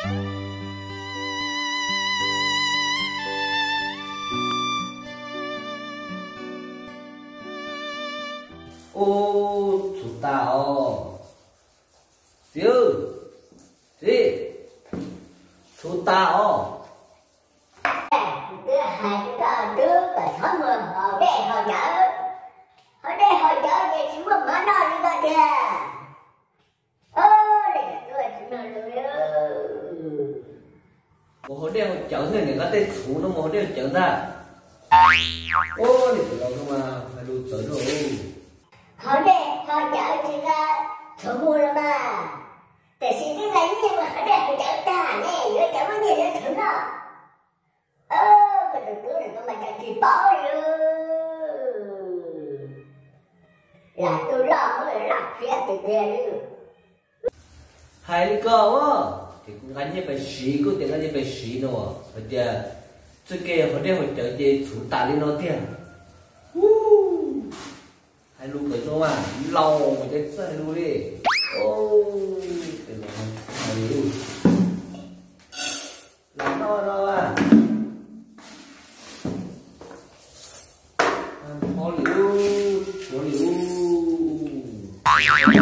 Ub, txhuv tas os. Txiv, txiv, txhuv tas os. Twb hais rau koj twb kom txhob mus haus dej haus cawv, haus dej haus cawv ces tsis muaj mov noj li no tiag. Ub, tsis mloog lus li. Mus haus dej haus cawv thiab, niam, koj tej txhuv no mus haus dej haus cawv ntag. Ub, niam, tus laus no mas hais lus txawv na. Haus dej haus cawv tsis nqa txhuv mus los mas, tiam sis twb nqa nyiaj mus haus dej haus cawv tag ne, yuav cas muaj nyiaj yuav txhuv noj. Koj tus tub no koj mas cas tsis paub li. Lam tus loj muab laj fiab tiag tiag li. Hais li ko, ces kuv nqa nyiaj pais siv, kuv tias nqa nyiaj pais siv no hais tias txoj kev haus dej haus cawv ces txhuv tas li no tiag. Hais lus kawm zoo mas laus mas ces txawj hais lus li. Ub, hais li, lam noj no mas. Ho li ub, tshuav li ub.